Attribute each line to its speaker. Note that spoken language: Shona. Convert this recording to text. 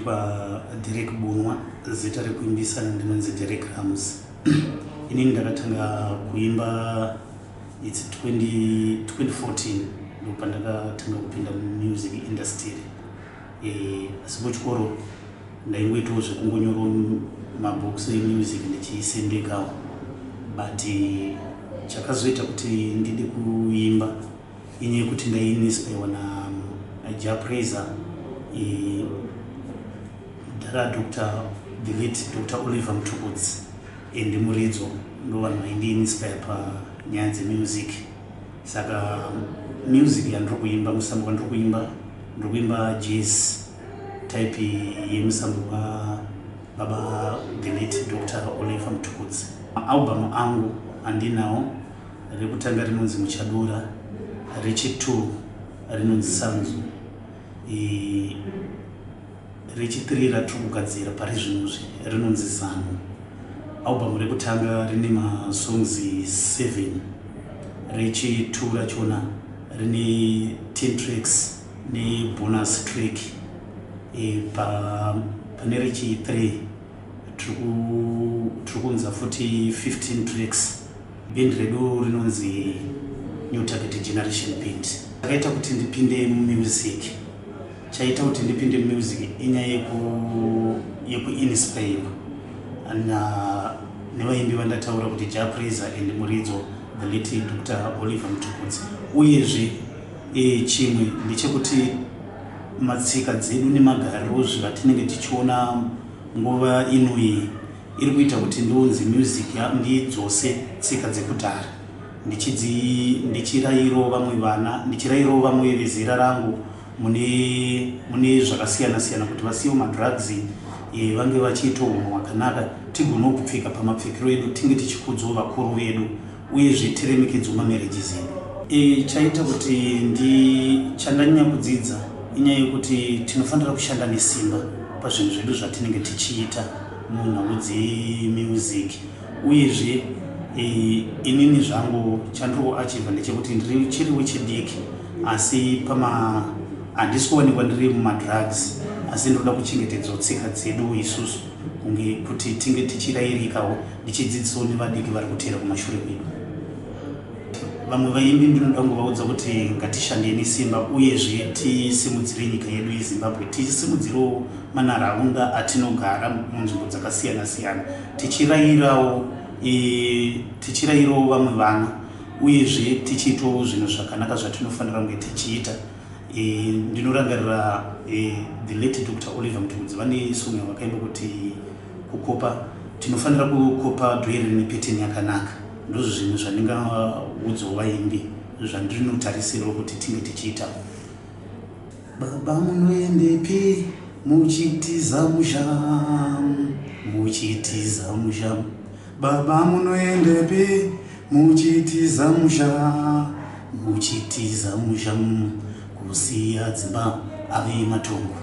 Speaker 1: Ndinoitwa Derek Bunwa, zita rekuimbisa ndinonzi Derek Rams. Inini ndakatanga kuimba it's 20, 2014 ndopandakatanga kupinda mumusic industry. Asi kuchikoro ndaingoitawo zvekungonyorawo mabooks emusic ndichiisendekawo, but chakazoita kuti ndide kuimba inyaya yekuti ndaiinspirwa naJah Prayzah, dhara Dr, the late Dr Oliver Mtukudzi and Muridzo. Ndo vanhu vaindiinspire panyaya dzemusic. Saka music yandiri kuimba, musambo wandiri kuimba, ndiri kuimba jazz type yemusambo wababa the late Dr Oliver Mtukudzi. Maalbum angu andinawo, rekutanga rinonzi Muchadura, rechi2 rinonzi Sanzu, rechi3 ratiri kugadzira pari zvinozvi rinonzi Zano. Album rekutanga rine masongs 7, rechi2 rachona rine 10 tracks nebonus track. Pane rechi3 tiri kuunza futi 15 tracks. Band redu rinonzi New Target Generation Band. Akaita kuti ndipinde mumusic, chaita kuti ndipinde mumusic inyaya yekuinspirwa nevaimbi vandataura kuti Jah Prayzah and Muridzo, the late Dr Oliver Mtukudzi. Uyezve chimwe ndechekuti matsika dzedu nemagariro zvatinenge tichiona nguva inoyi iri kuita kuti ndiunze music ndidzose tsika dzekudhara, ndichirayirawo vamwe vana, ndichirayirawo vamwe vezera rangu mune zvakasiyana siyana kuti vasiyewo madrugs, vange vachiitawo unhu hwakanaka, tigonewo kupfeka pamapfekero edu, tinge tichikudzawo vakuru vedu, uyezve tiremekedzewo mamarriages edu. Chaita kuti ndi chandanyanya kudzidza inyaya yekuti tinofanira kushanda nesimba pazvinhu zvedu zvatinenge tichiita munhau dzemusic. Uyezve inini zvangu chandiri kuachiever ndechekuti ndiri chiri wechidiki, asi pama handisi kuwanikwa ndiri mumadrugs, asi ndinoda kuchengetedzawo tsika dzedu isusu, kunge kuti tinge tichirayirikawo, ndichidzidzisawo nevadiki vari kuteera kumashure kwedu. Vamwe vaimbi ndinoda kungovaudza kuti ngatishandei nesimba, uyezve tisimudzire nyika yedu yeZimbabwe, tisimudzirewo manharaunda atinogara munzvimbo dzakasiyana siyana, tichirayirawo vamwe vana, uyezve tichiitawo zvinhu zvakanaka zvatinofanira kunge tichiita. Ndinorangarira the late Dr Oliver Mtukudzi vane song yavakaimba kuti kukopa, tinofanira kukopa dhoiri rine pattern yakanaka. Ndozvo zvinhu zvandingaudzawo vaimbi zvandinotarisirawo kuti tinge tichiita. Baba munoendepi muchitiza musha, muchitiza musha? Baba munoendepi muchitiza musha, muchitiza musha, kusiya dzimba ave matongo?